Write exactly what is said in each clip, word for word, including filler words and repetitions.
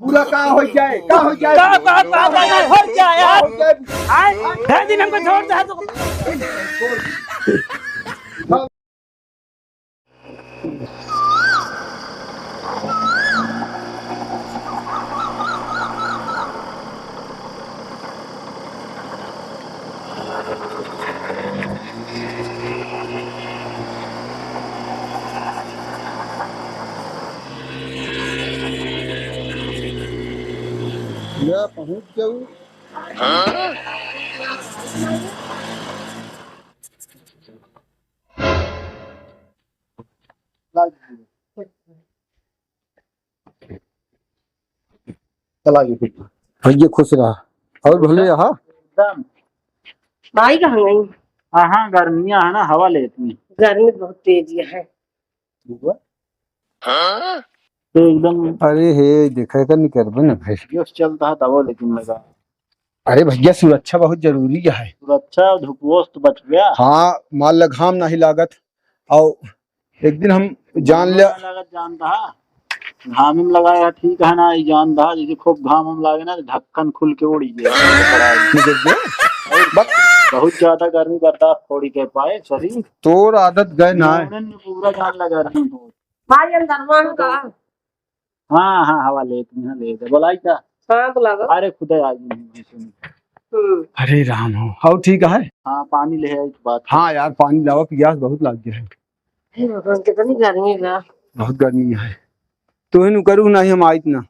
पूरा का हो जाए, का हो जाए? का, का, का, का, का हो जाए यार? हो जाए? आए, ढेर दिन हमको छोड़ दे तो। या पहुँच जाऊ। चला गई। भैया खुश रहा। और भले यहाँ? एकदम। भाई कहाँ गई? हाँ, गर्मियाँ है ना, हवा लेती। गर्मी बहुत तेज है। तो एकदम। अरे हे, देखा कर निकलबे ना भाई। यो चलता है तबो लेकिन लगा। अरे भैया, सुरक्षा बहुत जरूरी है। सुरक्षा, धुपवो से तो बच गया। हाँ, मान ल घाम नहीं लागत। और एक दिन हम जान लिया। घाम में लागत जान रहा, घाम में लगाया ठीक है ना, ये जान रहा, जैसे खूब घाम हम लागे ना, तो ढक्कन खुल के उड़ी गया। निकल गया? बस। बहुत ज्यादा गर्मी बर्दाश्त थोड़ी कर पाए शरीर। तोर आदत गए ना है। पूरा जान लगा रही हूँ। भाई अंदर वहाँ का। हाँ, हाँ, हवा लेत, यहाँ लेत। बोलाई का? हाँ, बुलावा। अरे, खुदा आज नहीं है, सुन। हम्म। अरे राम हो, हौ ठीक है? हाँ, पानी ले आई, बात। हाँ यार, पानी लावा, प्यास बहुत लाग गया है। हे भगवान, कितनी गर्मी बा। बहुत गर्मी है। तू ही नु करू, नहीं हम आइत ना।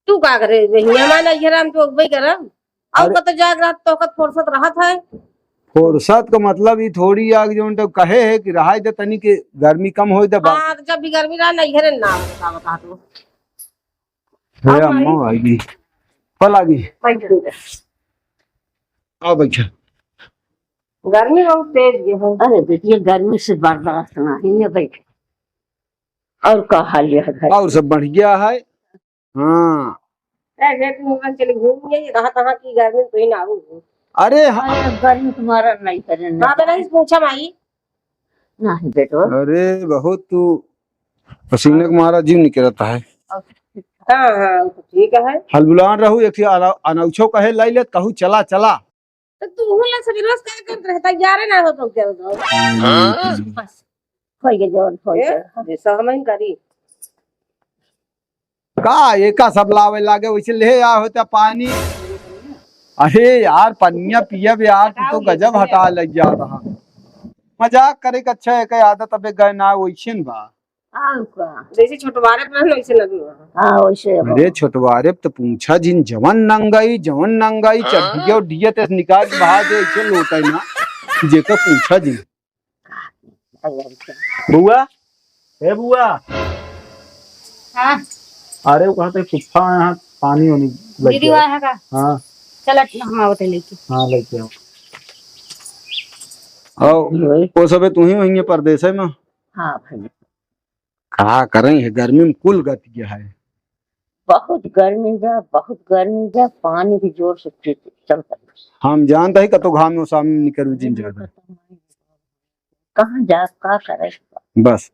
तू का करे? मेहमान आई है, हम तो अगुवाई करब। और अरे। कत जाग रात तो कत फुर्सत रहत है। फुर्सत का मतलब ई थोड़ी आ कि जौन तो कहे है कि रहाई दे तनी के गर्मी कम होई दे बस। हाँ, तो जब भी गर्मी रहा, नैहरे ना आवत, आवत आ तो। हे और अम्मा माई? आगी। फल आगी। बैठ जा। आओ बैठा। गर्मी बहुत तेज ये है। अरे बेटिया, गर्मी से बर्दाश्त नहीं है, बैठ। और का हाल है घर? और सब बढ़िया है। हाँ। ए, जे तू मोबाइल चले घूम गई, कहाँ, कहाँ की गर्मी तो ही ना हो। अरे हाँ। अरे, गर्मी तुम्हारा नहीं करे ना। हाँ, तो नहीं पूछा माई। नहीं बेटवा। अरे, बहुत तू पसीने के मारा जीव निकलता है। हाँ, हाँ, वो तो ठीक है। हलबुलान रहू, एक ठे अना-, अनौछो कहे लाई लेत, कहू चला, चला। तो तू हूँ ला सवेरे रोज का करत रहे, तैयारे ना हो तो क्या बताओ? हाँ। बस, हो गया जौन हो ए, गया। जैसा हम ही करी। का एका सब लावे लागे, वैसे ले आ होता पानी। अरे यार, पनिया पियब यार, तू तो बताओ, गजब ये हटा लग जा रहा। मजाक करे के अच्छा है, के आदत अबे गए ना, वैसे न बा। और का? जैसे छोटवारे पे रहन, वैसे लगे हुआ है। हाँ, वैसे अब। अरे छोटवारे पे तो पूछा जिन, जवन नंगाई, जवन नंगाई, हाँ। चड्डिया उड्डिया ते निकाल के बाहर दे, ऐसे लोटा है ना, जेकर पूछा जिन। बुआ, ए बुआ। हाँ। अरे वो कहते फुफ्फा यहाँ पानी वानी लग दीदी गया। वहाँ का? हाँ। चल, हम आवत है लेके। हाँ, लेके आओ। आओ, वही। वो सबे तू ही वहीं परदेस है माँ। हाँ भाई। का करें, ये गर्मी में कुल गति गया है। बहुत गर्मी बा, बहुत गर्मी बा, पानी भी जोर से चलता है। हम जानता ही कतो घाम में सामने निकरू जिन ज्यादा। कहाँ जाब, का करे? बस,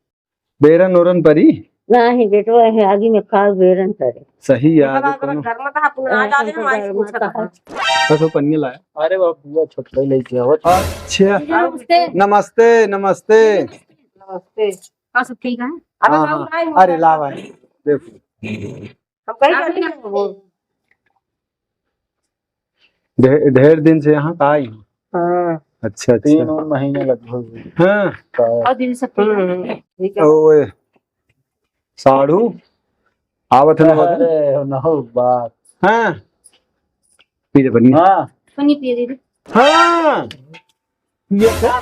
बेरन ओरन परी? नाही बेटवा, है आगी में का बेरन करे? सही यार, देखा, कोनो घर में तो अपन आ जाते हैं, माई से पूछा था। बस वो पनिया लाया। अरे बाप, बुआ छोटका ही लेके आओ। अच्छा। नमस्ते। नमस्ते, नमस्ते। नमस्ते। और सब ठीक है? अरे हाँ, बाबू, हाँ। नहीं अरे हुआ। लावा है। देखो। हम कहीं आप जाते नहीं हैं। ढे-, ढेर दिन से यहाँ का आई हो? हाँ। अच्छा, अच्छा। तीन और महीने लगभग हुए। हाँ। का? और दिन सब ठीक है? हम्म, ठीक है। ओए, साढ़ू, आवत है ना बदन? अरे, नहु बात। हाँ। पी ले पनिया। हाँ। पनिया पिए दीदी। हाँ। ये क्या?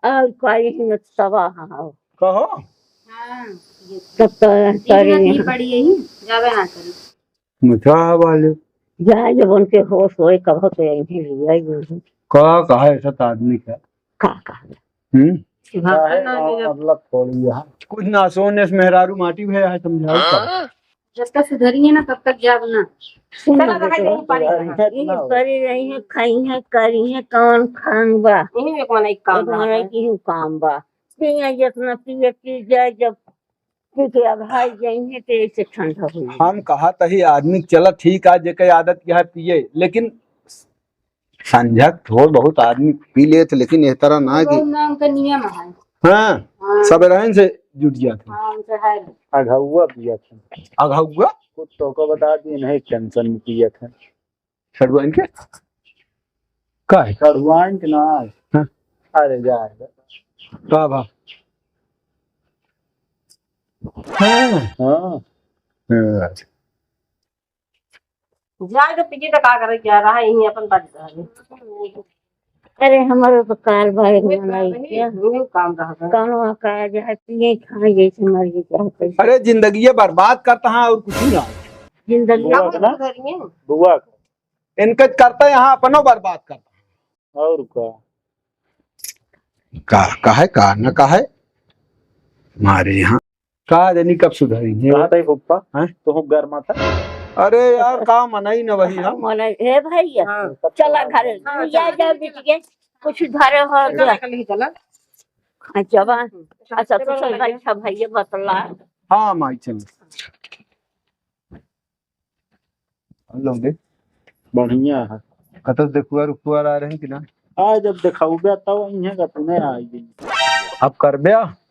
और का यही में तबाह हो। कहो। हाँ, ये तब तो ये करी इतना नहीं। बड़ी यही, ज्यादा ना करी। मजा वाले। जाए जब उनके होश होए, कब तो यही ले आई। का कहा ऐसा तो आदमी का? का कहा? हम्म? भाषा काहे ना ना मिला। मतलब थोड़ी यहाँ। कुछ ना सोने से मेहरारू माटी भया है, समझाओ का? हाँ? जब तक सुधरी है ना, तब तक जाब ना। सुन चला ना रहा है, बेटवा। यहीं पर ही रहा। यहीं पर ही रही है, खाई है, करी है, कौन खान बा? यहीं एक मनई काम एक रहा मनई है। की ही काम बा। पिए जितना पिए, पी जाए, जब पी के अघाई जाइए तो ऐसे ठंडा हो जाए। हम कहा तही आदमी, चला ठीक है, जेके आदत यह है पिए, लेकिन संझक थोड़ बहुत आदमी पी लेत, लेकिन एह तरह ना कि बहुत ना उनका नियम है। हाँ, हाँ। सब रहन से जुट जात है। हाँ, उनसे है। अघौआ पियत है। अघौआ? कुछ तो को बता दी, नहीं टेंशन में पियत है। सड़ुआइन के? का है? सड़ुआइन के ना है। हाँ। अरे जा। का बा? हाँ। हाँ। हाँ। जाए तो पीछे तो का करे, क्या रहा, यहीं अपन बात कर। अरे, हमारे तो काल भाई एक मनाई क्या? यही काम रहा था। कौनो का जाए, पिए खाए, जैसे मर्जी चाहते। अरे, जिंदगी ये बर्बाद करता है और कुछ ना। जिंदगी बुआ का ना? बुआ का। इनके करता यहाँ अपनो बर्बाद करता। और का? का, का है, का न का है? हमारे यहाँ का जानी कब सुधरी है। कहा था फूफा? हैं? तो हूँ घर माता। अरे यार, का मनाई न वही हम। मनाई, हे भैया, हाँ। चला घरे, हाँ, जा, चला। जा, बिटिया, कुछ धरे हो, चला, जा। चला, चला। अच्छा, बा-, अच्छा, तो चल, बैठा भैया, बतला। हाँ, माई, चल। लौंडे। बढ़िया है। कतस देखुआ रुखुआ आ रहे हैं कि ना? आ, जब देखाउबे तब इन्हें का तूने आई। अब करबे?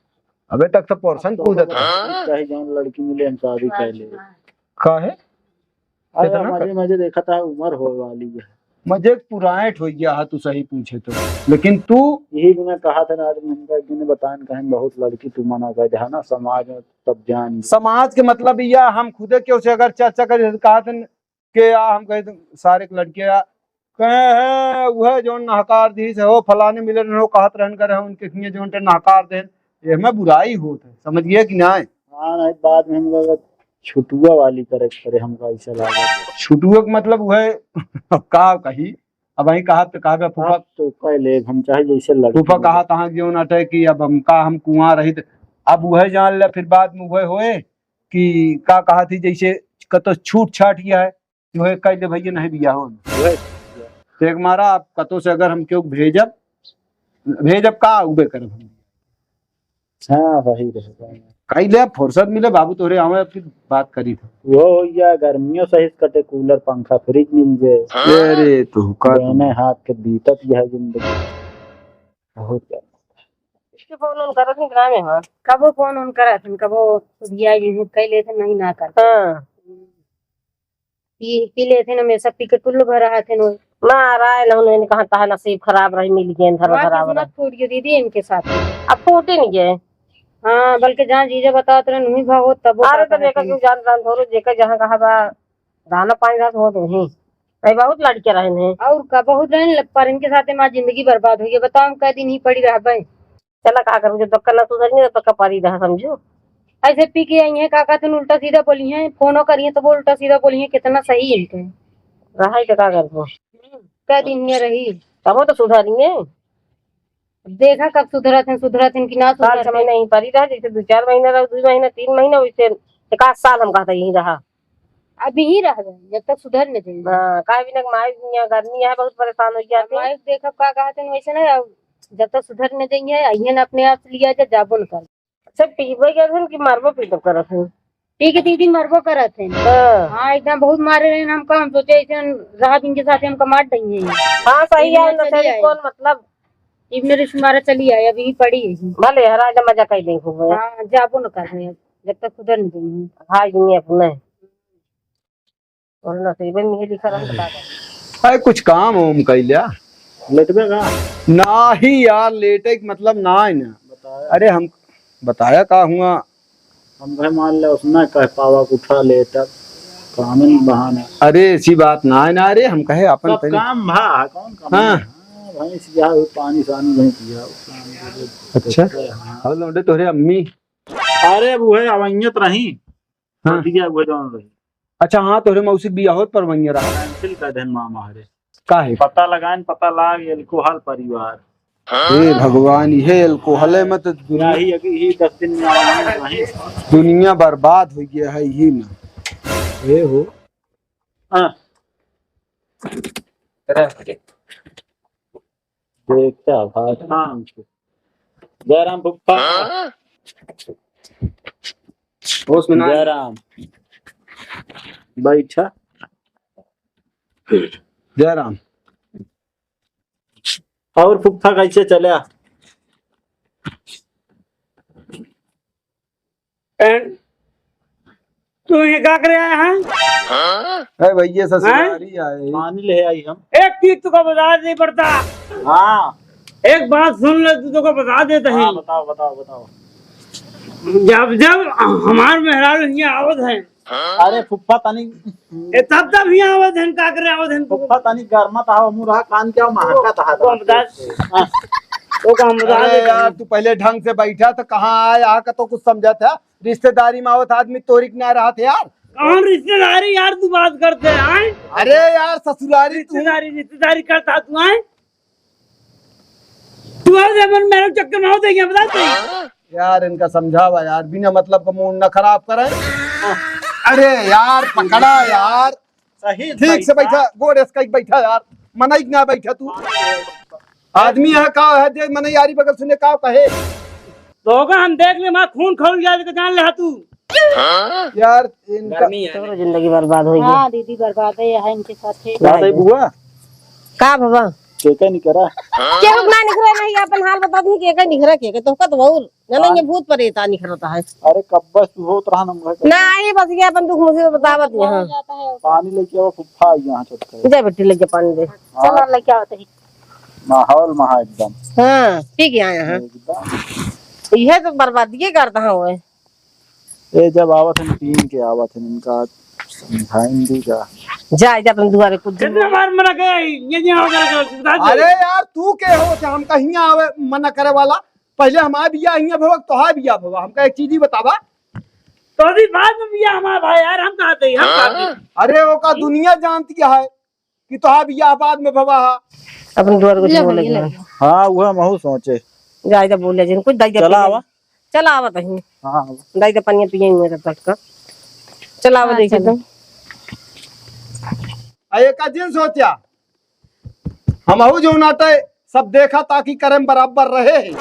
अबे तक तो पोर्शन अब तो कूदत है। चाहे जौन लड़की मिले, हम शादी कर ले। का है? अरे, कितना मजे, कर- मजे देखा था, उम्र हो वाली है। मजे पुराइट हो गया है, तू सही पूछे तो। लेकिन तू यही बिना कहा था ना, आज मैं इनका एक दिन बतान कहें, बहुत लड़की तू मना कर दे, है ना, समाज में तब जान। समाज के मतलब यह, हम खुदे क्यों से अगर चर्चा करें, कहा था के आ, हम कहे तो सारे के लड़के आ, कहे हैं, "वह जौन नहकार दी से हो, फलाने मिले रहो, कहत रहन करे, उनके हिये जौन ते नहकार देन।" एहमे बुराई होत है, समझ गए कि नाय? हाँ, नहीं, बाद में हम लोग छुटुआ वाली करे, करे हमका ऐसा लगा। छुटुआ के मतलब वह, अब का कही, अब वही कहा तो कहबे फूफा। आप तो कह ले, हम चाहे जैसे लड़के फूफा मिले। कहा तहाँ जौन अटे कि अब हमका, हम कुआं रही तो अब वह जान ले, फिर बाद में वह होए कि का कहा थी, जैसे कतो छूट छाट गया है, जो है कह दे भैया नहीं बिया हो। वही। तो एक मारा आप कतो से अगर हम क्यों भेजब, भेजब का उबे करब हम। हाँ, वही रहे। कह ले, फुर्सत मिले बाबू तोरे आवे, फिर बात करी थे। वो या गर्मियों सही कटे, कूलर, पंखा, फ्रिज मिल जाए। अरे तू का दोनों हाथ के बीतत यह जिंदगी। बहुत ज्यादा। इसके फोन उन करत नहीं ग्रामे, हाँ। कबो फोन उन करत हन, कबो सुधिया जी कह लेते नहीं ना करते। हाँ। पी, पी लेते न, हमेशा पी के टुल्ल भरा रहते न। ना, राय न, उन्हें कहा, "तहा नसीब खराब रही, मिल गए, धर्म हमार खराब किस्मत रही।" फूट गई दीदी इनके साथ। अब फूटे नहीं गए। हाँ, बल्कि जहाँ जीजा बतावत रहे, नहीं भाव हो, तब वो अरे, का तो कहते लेकर हैं। क्यों जान, जान धरो, जेकर जहाँ कहा बा, दाना पानी रहत हो तो नहीं। नहीं, बहुत लड़के रहन हैं। और का, बहुत रहन ल-, पर इनके साथ हमारी जिंदगी बर्बाद हुई है। बताओ, हम कै दिन ही पड़ी रहबे? चला, का करूँ, जब तक ना सुधरी, तब तक परी रहा, समझू। ऐसे पी के आई हैं, का कहते हैं, उल्टा सीधा बोली हैं, फोनो करी हैं, तो वो उल्टा सीधा बोली हैं, कितना सही है इनके। रहा है तो का करबो? कै दिन में रही। तब वो तो सुधरी हैं। देखा कब सुधरत हैं, सुधरत हैं कि ना साल सुधरत छह हैं। महीना ही परी रहा, जैसे दो चार महीना रहो, दो महीना, तीन महीना, वैसे एक आध साल हम कहते यहीं रहा। अब यहीं रह गए, जब तक सुधर न जाए। हाँ, काहे बिना माई दुनिया गर्मी है, बहुत परेशान हो गया थे। माई देखब का कहते हैं, वैसे ना, जब तक सुधर न जाइए, आइए ना अपने आप से लिया जा, जाबो न कर। अच्छा, पीबे करत हन कि मारबो पीटब करत हन? पी के दीदी मरबो करत हैं। हाँ। हाँ, एकदम बहुत मारे रहे हमका, हम सोचे ऐसे रहा इनके साथ हमका मार देंगे। हाँ, सही है, इतना नशेड़ी चली आई। कौन मतलब? इबन रिश मारा चली आए, अभी पड़ी है। भले हरा जा मजा कर देंगे खूब। हाँ, जाबो न कर रहे हैं, जब तक सुधर न जाइए। भाई दुनिया अपने। और नसीबे में ही लिखा रहा, बता दे। अरे कुछ काम हो हम कैल्या? लेटबे का? नाही यार, लेटे के मतलब ना है ना। बताया। अरे हम बताया का हुआ? हम कहे मान ले उसने कह पावा के उठा ले तब कामन बहाना। अरे ऐसी बात ना है ना, अरे हम कहे अपन सब पहले काम भा, कौन काम हाँ। है? हाँ, भैंस जा हो, पानी सानी नहीं पिया, वो काम के लिए अच्छा। करते हैं, हाँ। और लौंडे तोहरे अम्मी? अरे वो है, अवैयत रही। हाँ। भतीजा वो जौन रही। अच्छा, हाँ, तोहरे मौसी के बियाह होत पर वहीं रहा। Cancel कर देन मामा हरे। काहे? पता लगाएन, पता लाग, alcohol परिवार। हे भगवान, ये alcohol में तो दुनिया यही, यही दस दिन में आवाज नहीं। दुनिया बर्बाद हो गया है यही में। ये हो। हाँ। देखता भाई। हाँ। जयराम फूफा। हाँ? होश में ना। जय राम। बैठा। जय राम। और फुफ्फा कैसे चला? And तू ये का करे आया है? ए भैया, ससुरारी आए। पानी ले आई हम। एक चीज तुका बता दे पड़ता। हाँ। एक बात सुन ले, तू तुका बता देता ही। हाँ, बताओ, बताओ, बताओ। जब जब हमार मेहरारू हियाँ आवत है। अरे फुफ्फा तनी ए, तब तब हियाँ आवत है, का करे आवत है? फुफ्फा तनी गर्मा तहा, मुँह रहा कान क्या महका तहा। तो हम बता, हाँ। तो का हम बता अरे देता यार, हूँ। तू पहले ढंग से बैठा तो कहाँ आया, का तो कुछ समझा था? रिश्तेदारी में आवत आदमी तोरी के ना रहत यार। कौन रिश्तेदारी यार तू बात करते हैं, आय? अरे यार ससुरारी तू। रिश्तेदारी, रिश्तेदारी करता तू, आय? तू और जब मेरे चक्कर में होते क्या बता तू? यार इनका समझावा यार, बिना मतलब का मूड ना खराब करे। अरे यार पकड़ा यार, सही ठीक से बैठा। बैठा, गोड़ इसका ही बैठा यार, मनई ना बैठा तू। आदमी है का है जे मनई यारी बगल सुने का कहे। तो होगा हम देख ले, माँ खून खौल गया तो जान ले तू। यार इनका गर्मी है। तोरो जिंदगी बर्बाद हो गई। हाँ दीदी, बर्बाद है, यहाँ इनके साथ है। बात है बुआ। का बाबा? केका निकरा? केहू ना निकरा नहीं, अपन हाल बता दी, केका निकरा, केका तोहका तो बहुत ना, नहीं, ये भूत प्रेत आ निकरता है। अरे कब्बस तू होत रहा ना घर का। ना, ये बस ये अपन दुख मुसीबत बतावत यहाँ। पानी लेके आओ, फुफ्फा आई यहाँ छत पे। जा बेटी, लेके पानी दे। हाँ। चलो, लेके आओ तो ही। माहौल महा एकदम। हाँ, ठीक है, यहाँ। एकदम। ये तो बर्बादिये करता हूँ। ए, जब आवत हन, पीन के आवत हन, इनका समझाइन दी जा। जा, जा अपन दुआरे कुछ दिन। कितने बार मना करे, ये नहीं होगा, बता दे। अरे यार, तू के हो कि हम कहीं आवे मना करे वाला? पहले हमार बिया हियां भवा, तोहार बिया भवा। हमका एक चीज ही बतावा। तो अभी बाद में बिया हमार भाई यार, हम कहाँ थे, हम कहाँ थे? अरे, ओका दुनिया जानती है कि तोहार बिया बाद में भवा हा। अपन दुआर कुछ ले बोले भैया, के ले। हाँ, वह महू सोचे। जाए तो बोले जिन, कुछ दई दे चला पहले। आवा। चला आवा तहीं। हाँ, हाँ। दई दे पनिया पिए हुए तब तक का। चला आवा, हाँ, देखी चलो। तो। आ, एका जिन सोचा, हमहू जो नाटे सब देखा ताकि करे में बराबर रहे है,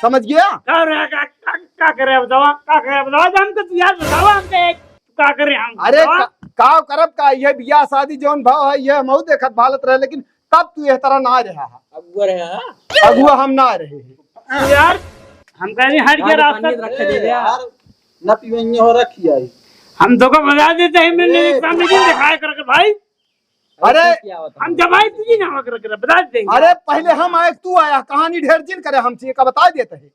समझ गया? का रे, का, का, का करे अब दवा, का करे अब दवा, हमके तू यार बतावा, हमके एक, का करे हम अरे बतावा? का, का करब का, ये बियाह शादी जौन भाव है, ये हमहू देखत भालत रहे, लेकिन तब तू यह तरह ना रहा है। अगुआ रहे, हाँ? अगुआ हम ना रहे हैं। यार, हम कह रहे हट गया रास्ता। रखे दे यार, ना पीवेंगे हो रखी आई। हम तो को बता देते हैं, मैंने ए, सामने क्यों दिखाया करके भाई? अरे, अरे, हम जमाई तुझी ना हो करके बता देंगे। अरे, पहले हम आए, तू आया, कहानी ढेर जिन करे हमसे, का बता देते हैं।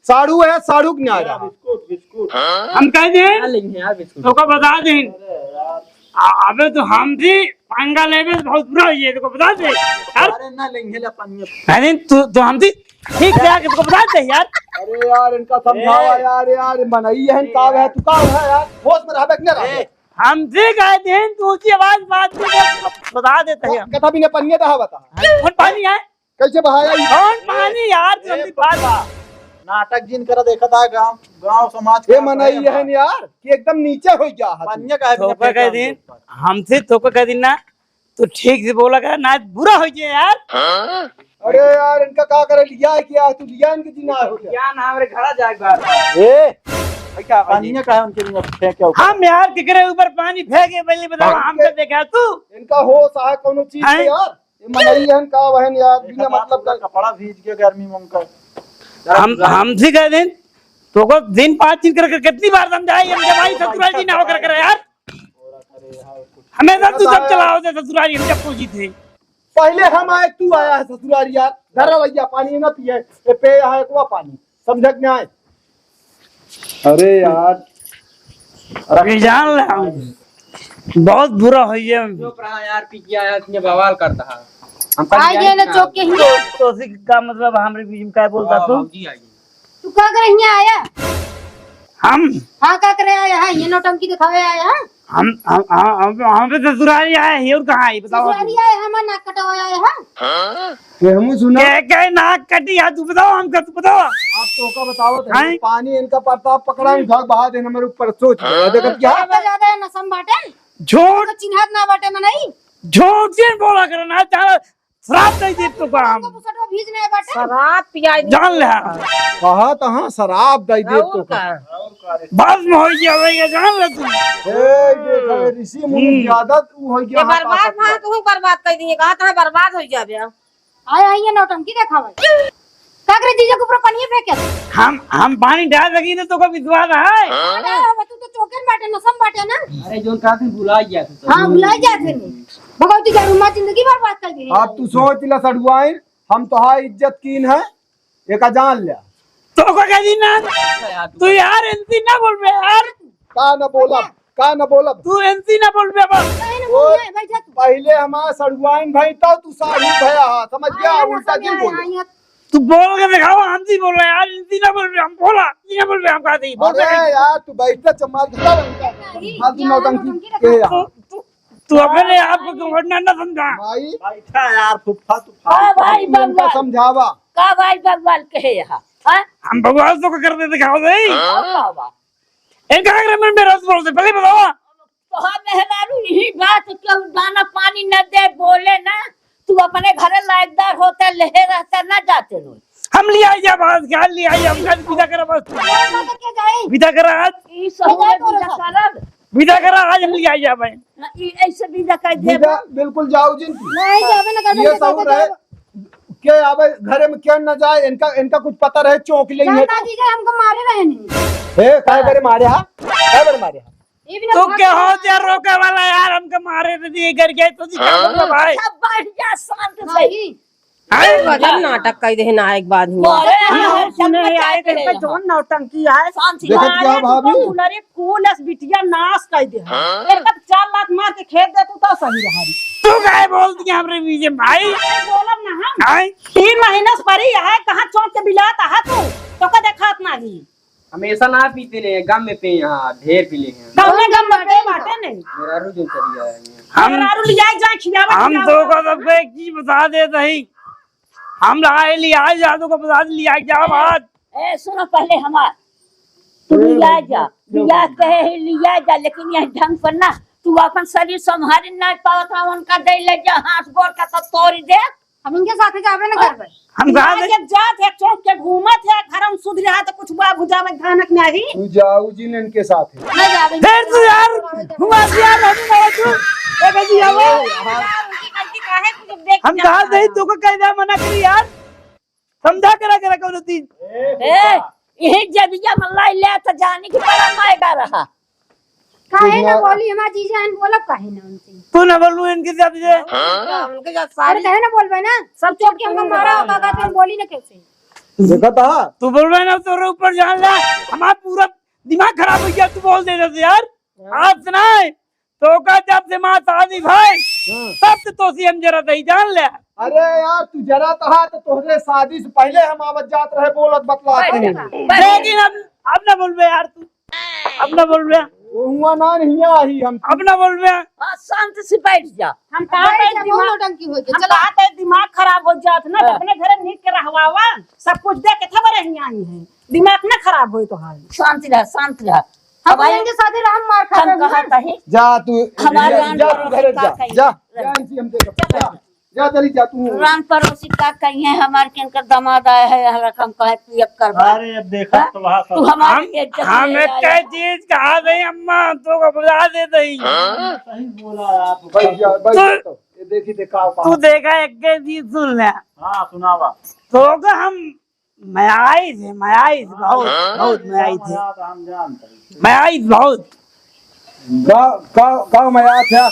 साढ़ू है, साढ़ू के न्याय रहा। बिस्कुट, बिस्कुट। हम कह दें, ना लेंगे यार बिस्कुट। तो का बता दें। अरे यार। आ, अबे तो हम भी पंगा लेबे तो बहुत बुरा होइए, तो को बता दे। यार। अरे ना लेंगे ला पानी अब। अरे तू, तो हम भी ठीक से आके तो को बता दे यार। अरे यार, इनका समझावा ए। यार, यार, मनई है, का है, तू का है यार? होश में रहबे कि ना रहबे? ए। हम भी कह दें, तू ऊंची आवाज बात नहीं कर, तो बता देते हैं हम। कथा भी ने पनिया दहा बता। कौन पानी है? कैसे बहाया ई? कौन पानी यार, ए, जल्दी बात बा। नाटक जिन करा देखत आ गांव, गांव समाज ए का मनई बा। यहन यार कि एकदम नीचे हो गया है। पनिया का है, थोका कह दिन, हमसे थोका कह दिन ना, तो ठीक से बोला कर, ना बुरा हो जाए यार। अरे यार, इनका का करे, लिया है क्या? तू लिया इनके जिना हो गया। क्या ना हमरे घरा जाए बार। ए, क्या पनिया का है उनके लिए फेंक के ऊपर? हम यार केकरे ऊपर पानी फेंके, पहले बताओ, हमके देखा तू? इनका होश है कोनो चीज हैं? के यार? ये मनई हन का वहन यार, बिना मतलब का। कपड़ा भीज के गर्मी में उनका। हम, हमसे कह दें, तो को दिन पाँच दिन करके कितनी बार समझाए, हम जब आई ससुराल जी ना होकर करे यार। हमेशा तू सब चलाओ दे ससुराल, हम जब पूछी थे। पहले हम आए, तू आया है ससुराल यार। धरा भैया, पानी ना पिए, ये पे है कुआ पानी। समझत नहीं आए। अरे यार। अरे जान ले हम। बहुत बुरा हो ये। चुप रहा यार, पी के आया, इतने बवाल करता है। हम कल आई जाए गए ना ना। चौक के ही। तो, तो उसी का मतलब हमरे बीच में क्या बोलता हाँ, तू? भौजी आई। तू का करे हियां आया? हम? हाँ, का करे आया है? ये नौटंकी दिखावे आया है? हम, हम, हम, हम, हम तो ससुरारी आए हैं, और कहाँ है, बताओ आप। ससुरारी आए हैं, हमार नाक कटवाए आए हैं। ये हमहू सुना। के, के नाक कटी है, तू बताओ हमका, तू बताओ। आप तो का बताओ, हैं? पानी इनका परताप पकड़ा, हम भाग बहा देना मेरे ऊपर, सोच ले, हाँ? देखत क्या? ज्यादा, ज्यादा है नशा में बाटे। झूठ। तो चिन्हत ना बाटे मनई। झूठ जिन बोला करे ना, चाहे शराब दे दे तो का हम। बुसटवा भीज नहीं बाटे। शराब पियाई दे। जान ले। कहा तो हाँ, शराब दे दे और तो का। का। भस्म होइ जावेगा, जान ले तू। ए, देखा, ऋषि मुनि हम्म। ज्यादा तू होइ गया, ये हाथ बर्बाद आफत भा, में। तू बर्बाद कर दिए, कहा था बर्बाद होइ जाबे। आए, आए, ये नौटंकी देखावे। का करे जीजा के ऊपर पानी फेंके? हम, हम पानी डाल सकी तो तोका विश्वास है? अरे, अब तू तो चौकन बाटे, नसम बाटे ना। अरे, जोन का दिन भुला गया था। हाँ, भुला गया था नहीं। भगवती के रूमा जिंदगी बर्बाद कर दी। अब तू सोच ला सड़ुआइन, हम तोहार इज्जत कीन है, एका जान ल्या। तोका कह दी ना, तू यार इनसी ना बोलबे यार। का ना बोलब, का ना बोलब? तू इनसी ना बोलबे बस। काहे ना बोलबे? बैठा तू। पहिले हमार सड़ुआइन भई, तब तू साढ़ू भया हा, समझ गया? हाँ, उल्टा समझ जिन आया, बोले। आया। तू बोल के दिखावा, हम जी बोल रहे हैं यार, इनसी ना बोलबे, हम बोला, इनसी ना बोलबे, हम कहा दी, बोल अरे दे। यार, तू बैठ के चमार दिखा, नहीं, फालतू यहाँ नौटंकी नौटंकी के रखा। यार। तू, तू तू अपने आप को गवर्नर ना समझा। माई। बैठा यार, फुफ्फा, तू हाँ फालतू भाई, इनका बबुआ। समझावा। का भाई बबुआ कहे यहाँ? हाँ? हम बबुआ तो कर दे दिखाओ दे। हाँ, बाबा। इनका अगर मैं मेरा बोल दे, पहले बताओ। तोहार मेहरारू यही बात, केहू दाना पानी न दे, बोले ना, तू अपने घरे लायकदार होते, लेहे रहते, ना जाते रोज। हम लिया जा बात, क्या लिया जा, हम कल विदा करा बस। विदा करा के जाए। विदा करा आज। ई सहूलत विदा करब। विदा करा आज, हम लिया जा भाई। ना, ई ऐसे विदा कर दे। विदा बिल्कुल जाओ जिन तू। नहीं, जाबे ना करबे, ये विदा सहूर कर है। दे। के आवे घरे में, के न जाए, इनका, इनका कुछ पता रहे, चौंक लेंगे। ना, जीजा, हमको मारे रहे नहीं। ए, काय करे मारे हा? काय करे मारे हा? ये भी ना तू भाग के हो गया। जा रोके वाला यार, हमके मारे तो दिए घर गए तो जी क्या बोलबा भाई? अच्छा, बैठ जा, शांत से। भाई। हैं? गजब नाटक कई देहे ना एक बार ही। अरे, हम सुने हैं, आए थे, इनका जौन नौटंकी है। शांत से। देखत क्या भाभी? कुलरे कुलस बिटिया नाश कई देहे। हाँ? एक चार लात मार के खेत दे तू तो सही रहा। तू काहे बोल दिया हमरे बीच में भाई? अरे, बोलब ना हम। हैं? तीन महीना से परी है, कहाँ चौंक के बिलात है तू? तोका देखात नाही। हमेशा ना पीते रहे, गम में पे यहाँ ढेर पी ले हैं। कौने गम में पे बाटे नहीं? मेहरारू जो चली आए हैं। हम, मेहरारू लिया जा, खियावा, हम खियावा। तो को सबको एक चीज बता देत हई, हम लड़ाई लिया जा, तो को बता दे, लिया जा बात। ए, सुनो पहले हमार, तू लिया जा, लिया कहे ही लिया जा, लेकिन यह ढंग पर ना, तू अपन शरीर संभाल ना पावत है, उनका दे ले जा, हाथ गोड़ का तो तोड़ दे। हम इनके साथे जाबे न करबे। हम कहा इहाँ दे- जब जात है, चौक के घूमत है, घर में सुध रहा तो कुछ बाबू जावे धानक नहीं। तू जाऊ जिन इनके साथे। ना जाबे। फिर तू यार, हुआ यार, हम ना तू। ए, बेटी, आओ। उनकी गलती का है, कुछ देख हम के कहा जाता दे, है। तू को कह दे, मना करी यार। समझा करा, करा कौनो चीज। ए, यही जदिया मल्लाई ले तो जानी कि बड़ा मायगा रहा। काहे ना बोली हमार जीजा हन, बोलब काहे ना उनसे? तू ना बोलू इनके साथ जे। हाँ? उनके साथ अरे सारी काहे ना बोलबे ना? सब चुप के हमको मारा होगा, का तुम बोली ना कैसे? देखा था? तू बोलबे ना, तोरे ऊपर जान ला, हमार पूरा दिमाग खराब हो गया, तू बोल दे दे यार। हाँ। आज से ना, तो का जब से माँ शादी भाई, हाँ। तब से तो सी हम जरा दही जान ले। अरे यार, तू जरा तो हा, तो तोहरे शादी से पहले हम आवत जात रहे, बोलत बतलात बैठ रहे। जा, बैठ। लेकिन अब, अब ना बोलबे यार तू। अब ना बोलबे। वो हुआ ना, नहीं आई हम। अब ना बोलबे। हाँ, शांत से बैठ जा। हम कहा बैठ थे, जा, दिमाग, बहुत नौटंकी हो गई। हम चला। कहा थे, दिमाग खराब हो जात ना, हाँ। अपने घरे निक के रहवावा, सब कुछ दे के था बरे हियाँ आई है, दिमाग ना खराब होई तोहार। शांत रह, शांत रह। हम हमारे इनके साथे रह, हम मार खा हम रहे हैं। कहा था ही। जा तू, हमारे जा, रान जा तू पड़ोसी घरे का जा, कही जा, है। जा इनसे हम देखब, जा। जा, चली जा तू। रान पड़ोसी का कही है, हमार के इनकर दामाद आया है, हमारा हम कहे पियब करबा। अरे, अब देखा हाँ? तो वहाँ सब तू हमारे हम, इज्जत हम ले एक आया। चीज कहा दे अम्मा, हम तो को बुला दे दई। हाँ? सही बोला यार। बैठ जा, बैठ जा तो। ये देखी, देखा, तू देखा, एक के चीज सुन ले। हाँ, सुनावा। तो का हम मयाई थे, मयाई थे, हाँ, बहुत, हाँ, बहुत मयाई थे। मया तो हम जानते हैं। मयाई बहुत। का, का, का मया था?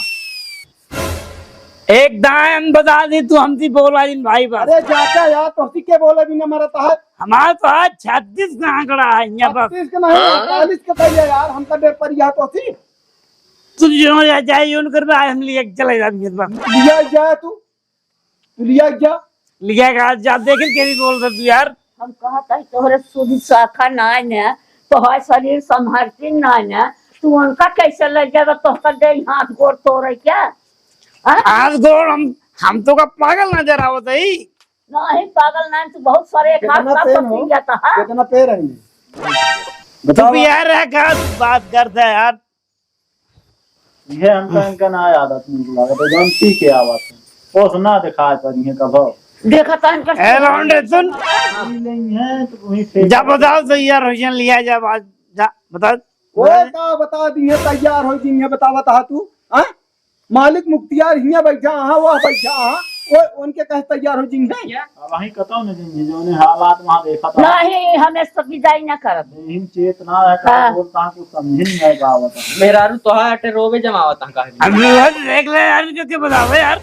एक दायन बता दी, तू हमसे बोला इन भाई बस। अरे चाचा यार, तोसी के बोले भी न मरता है। हमार तो आज छत्तीस का आंकड़ा है, यहाँ बस। छत्तीस के नहीं, अड़तालीस के कहिए यार, हमका डेढ़ पर यह तोसी। तू जो या जाए, यूं कर बे, हम लिए चले जाएंगे बस। लिया जाए तू। तू लिया क्या? लिया का? जा देख के भी बोल दे तू यार। हम कहत हई तोहरे सुध शाखा नाय ने, तोहर शरीर संभरती नाय ने, तू उनका कैसे ले जाबे? तोहका दे हाथ गोड़ तोड़े क्या? हाँ? हाथ गोड़ हम, हम तो का पागल नजर आवत हई? नहीं, पागल नहीं, तू बहुत सारे एक हाथ कितना का पेन हो? पकड़ लिया था, हाँ? कितना पेन है? तू बताओ। भी यार है का बात करता है यार? ये हमका इनका ना आदत नहीं लागत है, जौन पी के आवत है। ओस ना दिखाए पर ये कभो। देखा था इनका ए, लौंडे, सुन। पी लेंगे हैं, तो वहीं से जब बताओ तो यार, रोशन लिया जब आज जा, बता। ओए, का बता दिहे, तैयार होइ जिहे, बतावत हा तू, हाँ? मालिक मुख्तियार हियाँ बैठा हा, वह बैठा हा, ओए, उनके कहे तैयार होइ जिहे। अब वहीं कतौ न जिहे, जौने हालात वहाँ देखत हा। नहीं, हमें सब विदाई ना करब। देहिन चेतना है, का हाँ। बोलता हा, कुछ समझे नहीं आए, का आवत हा। मेहरारू तोहार अटे रोवे जमावत हा, काहे? अब रोज देख ले यार, इनके के बतावे यार।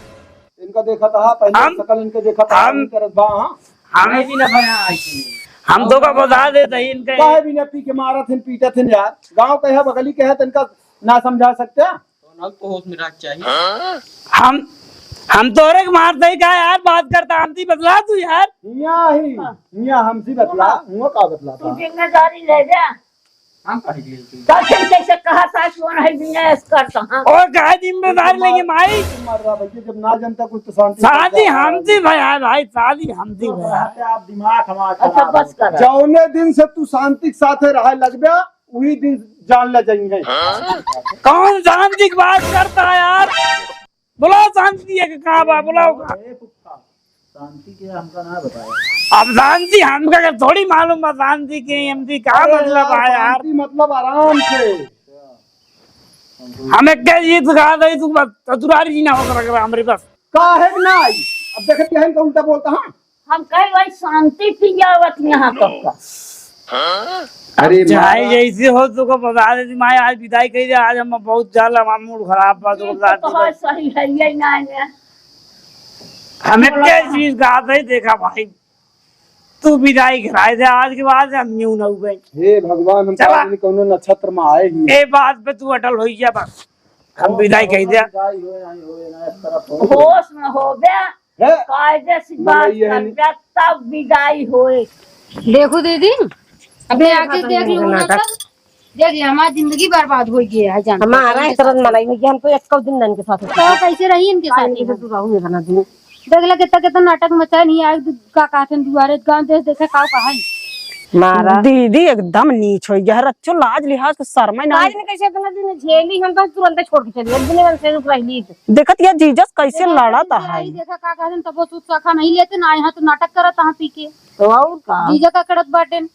इनका देखत हा, पहले हम, शकल इनके देखत हा, हम, इनके रस बा, हाँ। हम, मैं भी ना भया आई थी। हम तो का बता देते ही इनके। काहे भी ना पी के मारत हैं, पीटत हैं यार। गाँव के है, बगली के है, तो इनका ना समझा सकते हैं? तो ना तो होश में रहना चाहिए। हम, हम तोरे के मारते ही का यार, बात करता, हमसे बतला तू यार। हियाँ ही, हियाँ हमसे बतला, हुआ का बतला तू था? जिम्मेदारी ले जा। हम कहे के लिए। तब फिर कैसे कहा था कि वो नहीं बिना ऐस करता, हाँ? और कहा जिम्मेदार लेके माई। मर रहा भैया, जब ना जनता कुछ तो शांति से शादी रहा। हमसे भया है भाई, शादी हमसे भया है। आप दिमाग हमारा अच्छा, खराब बस होता है। कर। जौने दिन से तू शांति के साथे रहे लगबे, वही दिन जान ले जाएंगे। कौन शांति की बात करता है यार? बुलाओ शांति है कि कहाँ बा? बुलाओ। ए, फुफा, शांति के हमका ना बताया। अब शांति हमका के थोड़ी मालूम बा, शांति के, हमदी का अरे मतलब यार, है यार? शांति मतलब आराम से। हम एक के चीज कहा था, तू बस ससुरारी जी ना होकर रख रहा हमरे बस। काहे के ना आई? अब देखत यहन का उल्टा बोलता, हाँ? हम कहे भाई शांति पियावत यहाँ तक का। अरे चाहे माँ। जैसे हो, तुको बता देती माई, आज विदाई कही दे, आज हम बहुत ज्यादा, हमारा मूड खराब बा, तुको ये बता तो देती। सही है, ये ना है। हम एक चीज कहा था, देखा भाई, तू विदाई कराए दे, आज के बाद हम न्यू ना हुए। हे भगवान, हम चला। कौनो नक्षत्र में आए ही। ए बात पे तू अटल हो जा बस, हम विदाई कही दे। विदाई होए, आई होए ना, इस तरफ हो। होश में हो बे। है? कायदे से बात मनई है कर नहीं। बे, तब विदाई होए। देखो दीदी, अपने आके देख लू ना नाटक। तब। देख ले, हमार जिंदगी बर्बाद होइ गई है, जान। हमारा इस तरह मनई होइ गया, हम तो एक दिन नन के साथ तो कैसे रही इनके साथ? इनके साथ तू रहू इतना दिन। देख ले, कितना, कितना नाटक मचाए नहीं, आए का कहते हैं दुआरे, गांव देश देखे, काव कहा है। मारा। दीदी एकदम नीच होइ गया है, रच्चो लाज लिहाज के शर्मा ही ना। आज ने कैसे इतना दिन झेली, हम तो तुरंत छोड़ के चली, एक दिन मन से रुक रही तो। देखत या जीजस कैसे लड़त है। देखा का कहते हैं, तब वो सूत साखा नहीं लेते ना, यहाँ तो नाटक करत है पी के। तो और का? जीजा का करत बाटेन।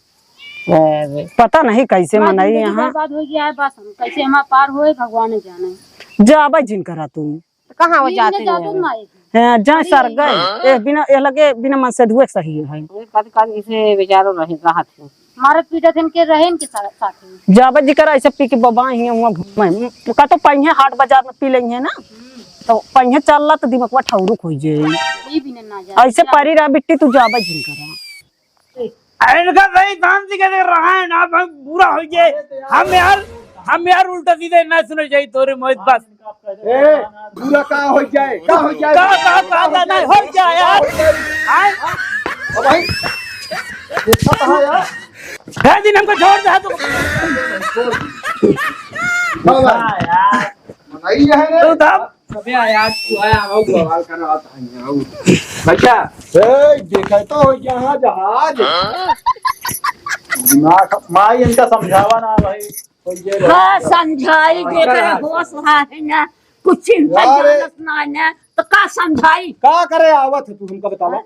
अरे, पता नहीं कैसे मनई यहाँ। बर्बाद होइ गया है, बस हम कैसे हमार पार होए, भगवान जाने। जाबे जिन करा तू। तो कहाँ वो जाते हैं? हैं, जा सर गए। ए, बिना, ए लगे, बिना मन से धुए सही है। ये कद, कद इसे बेचारो रहे, राहत है। मारत पीटत इनके रहे इनके सा-, साथ में। जाबे जिकर ऐसे पी के बबा ही हुआ घूमे। का तो पहिए हाट बाजार में पी लेंगे ना। तो पहिए चलला तो दिमागवा ठौरुक होइ जाए। ये भी ना, ना जाए। ऐसे परी रहा बिट्टी, तू जाबे जिन करा। अरे इनका सही शांति के देख रहा है ना, भाई बुरा होइ जाए। हम यार, हम यार उल्टा सीधे ना सुने जाए तोरे मोहित बस। ए, बुरा का होइ जाए, का होइ जाए? का, का, का, का, नहीं होइ जाए यार। आए? ओ भाई, देखा कहाँ यार? है दिन हमको छोड़ दे तू। हाँ भाई। हाँ यार। मनई है रे। तू तब अबे यार, तू आया, हम बवाल करवात है यहाँ, हम। भैया। ए, देखा तो हो यहाँ जहाज। दिमाग, माई इनका समझावा ना भाई। कोई ये का समझाई, हाँ, देखे होश है ना, कुछ चिंता यार, जानत ना है, तो का समझाई? का करे आवत है तू, हमका बतावा।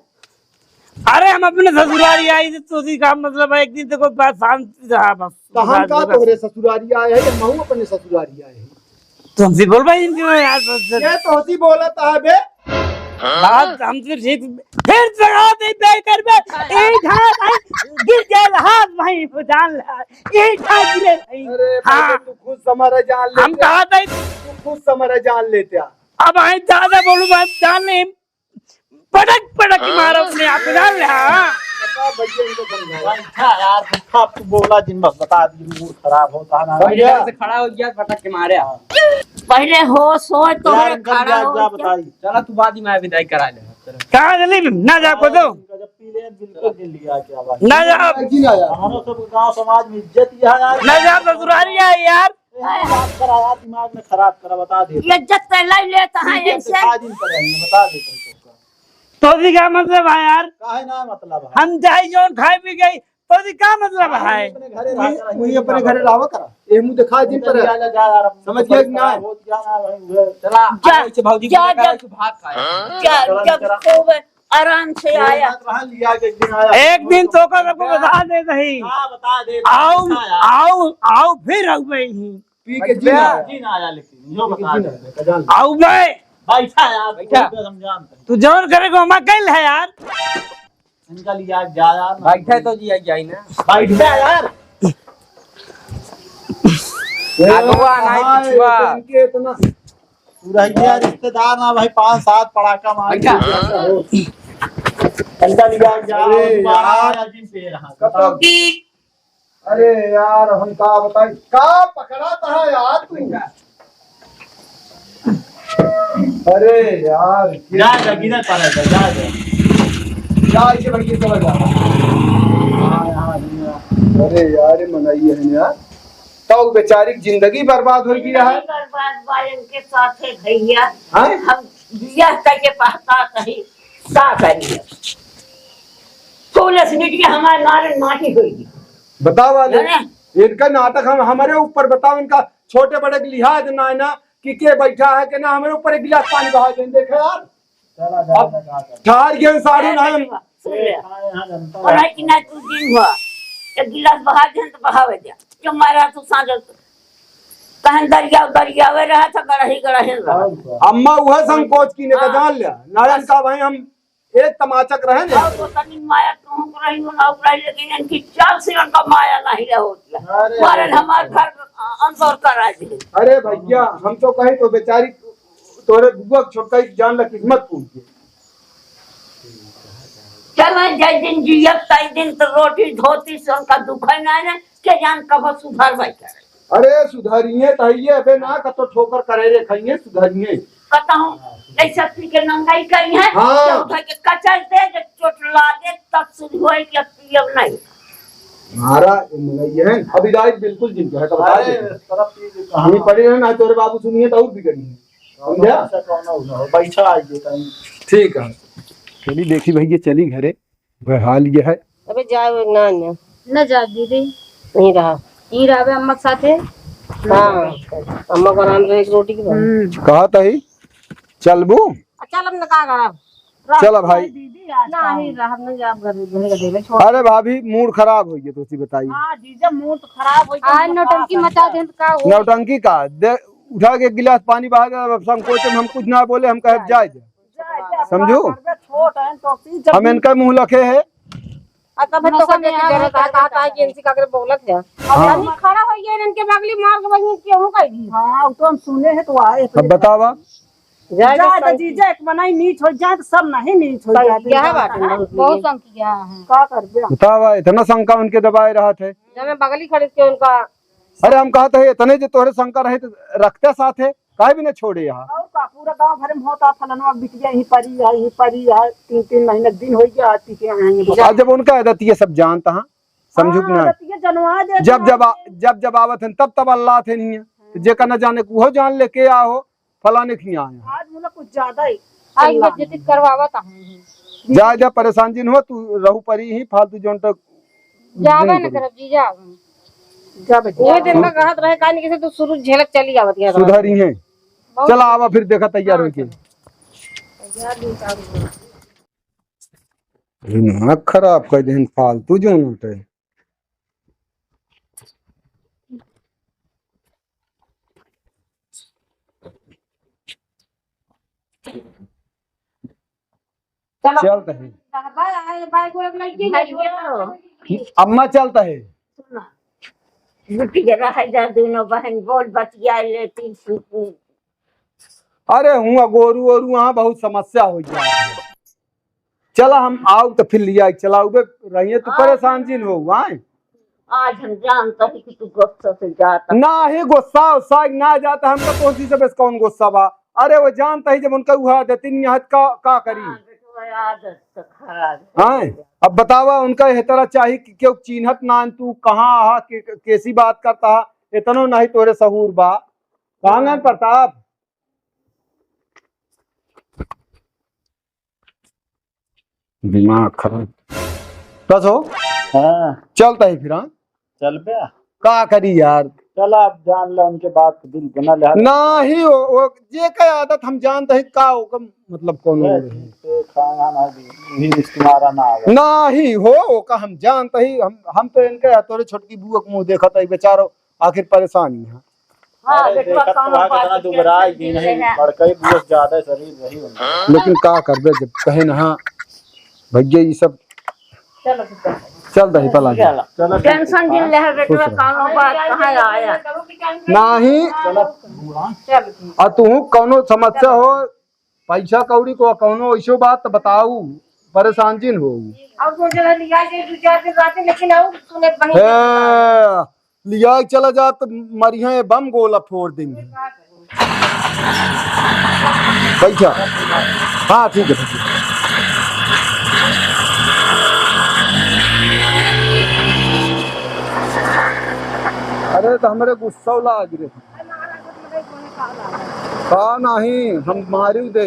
अरे, हम अपने ससुरारी आई थी, तो उसी का मतलब है, एक दिन देखो, बात शांति रहा बस। तो हम का तोहरे ससुरारी आए हैं, या महू अपने ससुरारी आए हैं? तो हमसे बोल भाई इनके यार, बस, बस। ये तो होती बोलत है बे। बात हमसे ठीक, फिर जगा दे बे कर बे। ए ढा भाई, गिर गए हाथ भाई, वो जान ले। ए ढा गिरे भाई। अरे हाँ। भाई, तू खुद समझ जान ले। हम कहा था तू खुद समझ जान लेते। अब आई ज्यादा बोलूं, मैं जान नहीं। पटक, पटक के मारो अपने आप को, जान ले, हाँ। बता भैया, इनको समझाओ। अच्छा यार, अब तू बोला जिन बस बता दी, मूड खराब होता है ना। भैया से खड़ा हो गया, पटक के मारे। पहले होश होए तो यार, इनका खड़ा हो जा गया। बताई। चला तू बाद में विदाई करा ले। कहाँ जल्दी में? ना जा को दो। इनका जब पी ले, बिल्कुल दिल लिया क्या बात। ना जा। जी ना यार। हमारा सब गांव समाज में इज्जत यह है यार। ना जा ससुरारी है यार। ए, बात करा यार, दिमाग में खराब करा, बता दे। ये इज्जत तो लाई लेता है ठीक है, ऐसे। तो खा जिन पर है, बता दे तुमको। तो जी का मतलब है यार? काहे ना मतलब है? हम जाई जौन खाए पी गई, तो जी का मतलब है? अपने घरे रहा करा, वही अपने घरे रहा करा। ए मुंह दिखा जिन पर है। जा, जा यार, अब समझ गया कि ना? हो गया ना भाई, उधर। चला, जा, ऐसे भौजी जा, को जा। ऐसे भाग खाए। जा, चला, जब चला। तो आराम से आया। बात रहा लिया के एक दिन आया। एक दिन तो का सबको बता दे नहीं। हाँ, बता दे, आओ, बता यार। आओ, आओ फिर आओ भाई। पी के जी ना आया। जी ना आया, लेकिन यो बता दे, जान ले। आओ बे। बैठा यार, बैठा। तू तो हम जानते हैं। तू जौन करे को हमार कइल है यार। इनका लिया जा यार। बैठा तो जी, आ जाई ना। बैठ जा यार। ए, आगवा नहीं, हाँ, पिछवा। इनके इतना पूरा ही यार, रिश्तेदार ना भाई, पाँच सात पड़ाका मार बैठा। के। इनका लिया जा, अरे दोबारा यार। आया जी से रहा। कब तक? अरे यार, हम का बताई, का पकड़ा था यार तू? अरे यार, जा, जा, गिरा पड़ा था, जा, जा। जा, इसे बल्कि चला जा। हाँ, हाँ, हाँ। अरे यार, ये मनाई है यार। तो बेचारी की जिंदगी बर्बाद हो गई है। जिंदगी बर्बाद बा इनके साथे भैया। हाँ? हम बियाह करके पछतात हई, का करी? पुलिस मीडिया हमारे मारे माटी होई। बतावा ले। है ना? इनका नाटक हम, हमारे ऊपर बताओ, इनका छोटे बड़े के लिहाज ना है ना, कि के बैठा है कि ना, हमारे ऊपर एक गिलास पानी बहा दें। देखे यार, चला जा, अब जा, जा, जा। ठहर गए साढ़ू ना हम। सुन ले। हाँ, हाँ, जनता और है कि ना तू दिन भर एक गिलास बहा दे तो बहावे दे। जो मारा तू सांझ कहन दरिया, दरियावे रहा था, गड़ही, गड़ही रहा। और क्या? अम्मा उहे संकोच की ने का हाँ। जान लिया। नारायण का भाई हम एक तमाचक रहे ना। और वो तनी माया कहूँ को रही हो ना रही, लेकिन इनकी चाल से उनका माया नहीं रहो। अरे, मारे अरे, हमार अरे। घर अंदर करा दे। अरे भैया, हम तो कहे तो बेचारी तोरे बुआ के छोटका की जान ला किस्मत फूट गई। चला जाए दिन जियब ताई दिन तो रोटी धोती से उनका दुखाई ना है, के जान कब सुधर भाई करे। अरे सुधरिए तहिए, अबे ना कतो ठोकर करे रे खाइए, सुधरिए। कहता हूँ, ऐसा पी के नंगाई करी है, हाँ। क्या उठा के कचर दे, जब चोट लागे तब सुधरोए कि अब पियब नहीं। मारा, ये मुंगई है, अभी रात बिल्कुल जिनको है, तो बता अरे, दे। तरफ पी के कहाँ? नहीं पड़ी है ना, तोरे बाबू सुनिए तो और बिगड़ी है। समझा? ऐसा कौन हो ना हो, बैठा आइए कहीं। ठीक है। चली देखी भैया, चली घरे, वह हाल ये है। अबे जाओ ना, ना। न जा दीदी। यहीं रहा। यहीं रहबे अम्मा के साथे। हाँ, अम्मा को आराम रहे, एक रोटी की बात। हम्म। कहा तही, चलबू? आ, चल, अब न का करब? चल भाई। दीदी, आज ना, का ही हो? रहब, न जाब, घर, घर का देवे, छोड़। अरे भाभी, मूड खराब हो गया, तो बताइए। हाँ, जीजा, मूड तो खराब हो गया, आज नौटंकी मचा दें तो का हो? नौटंकी का? दे, उठा के एक गिलास पानी बहा दे, अब संकोच में हम कुछ ना बोले, हम कहे, "जाए दे।" समझू? छोट हैं तो सी जब हम इनका मुँह लखे है। आ तब तो कहे के जरूरत है, कहा था कि इनसे का करे बोलत है। हाँ। अब खड़ा हो गया, इनके बगली मार के वहीं केहू कह दी। हाँ, वो तो हम सुने हैं तो आए। अब बतावा। जाए जाए तो तो जीजा एक बनाई नीच हो जाए तो सब नहीं नीच हो जाए। क्या है बात है? बहुत शंकिया है। का करबे? बतावा, इतना शंका उनके दबाए रहत है। जब मैं बगली खड़े के उनका अरे हम कहत है इतने जो तोहरे शंका रहे तो रखते साथ है, काहे भी न छोड़े यहाँ। और का, पूरा गांव भर में होता, फलनवा बिटिया यहीं परी है, यहीं परी है, तीन तीन महीने दिन हो गया, आज पी के आएंगे। और जब उनका आदत ये सब जानता हाँ, समझू कि हाँ, ना? आदत ये जनवा दे जब, जब आ-, जब, जब आवत हैं, तब, तब अल्लाह थे नहीं है। तो जेकर न जाने को, वो जान लेके आओ, फलाने के यहाँ आया। आज मुला कुछ ज्यादा ही आज चिल्ला। बेइज्जती करवावत हैं। जा, जा, परेशान जिन हो, तू रहू परी ही, फालतू जौन तक जाबे जिन न करी। करब, जीजा। जा बेटी। वो दिन का कहत रहे, काहे नहीं, किसे तू शुरू झेलत चली आवत है। सुधरी हैं। बहुत चला, आवा फिर देखा तैयार हाँ, होके। चलो। दिमाग खराब कर देहन, फालतू जौन होते। चलो। चलत है। बाय, बाय, बाय, गोर लगी। भाई, ये लो। अम्मा चलत है। सुना। बिटिया रह जा, दोनों बहन बोल बतिया लेती। अरे हुआ गोरू ओरू, वहाँ बहुत समस्या हो गया। चला हम आउ तो फिर लिया, चला उबे रहिए, तू आज परेशान जिन हो, आए। आज हम जानता ही कि तू गुस्सा से जाता। ना ही गुस्सा उस्सा ना जाता, हमका कौन सी से बस कौन गुस्सा बा। अरे वो जानता ही जब उनका उहा देती नहीं हाथ का, का करी? हाँ, बेटवा, आदत तो खराब है। हाँ, अब बतावा उनका यह तरह चाही कि क्यों चिन्हत ना तू कहाँ आहा, के-, कैसी बात करता है, इतनो नहीं तोरे सहूर बा। कहाँ गए प्रताप? दिमाग खराब। बस हो? हाँ। चलता ही फिर, हाँ? चल बे। का करी यार? चला, अब जान ले, उनके बात दिल बना ले। नाही, वो, वो जे का आदत हम जानत ही का, ओकर मतलब कौनो ए, नहीं। ठीक से खाना ना दी, वही रिश्ते तुम्हारा ना आवे। नाही हो, ओका हम जानत ही, हम, हम तो इनके तोरे छोटकी बुआ के मुँह देखत ही, बेचारो आखिर परेशानी है। हाँ, अरे, बेटवा देखत कौनो तो है, बात कितना के दुबराई tension दिन ले है, है। बड़कई बुआ से ज्यादा शरीर रही उनका। लेकिन का करबे, जब कहे ना, हाँ, भैया, ये सब चलो, चल दही पला दे। चलो। चलो, ठीक है। Tension जिन ले है, बेटवा खुश रहो। कौनो बात कहाँ आया। नाही। चलो। चलो। आ तू कौनो समस्या हो, पैसा कौड़ी को कौनो ऐसो बात तो बताऊ, परेशान जिन हो। और दो जगह लिया जाए, दो चार दिन रहते, लेकिन और सुने बहिन। हे, लिया के चला जा तो मरिहे बम गोला फोड़ देंगे। बैठा। हाँ, ठीक है, ठीक है। अरे, तो हमरे गुस्सा लाग रहे। का नाही, हम मारियो दे।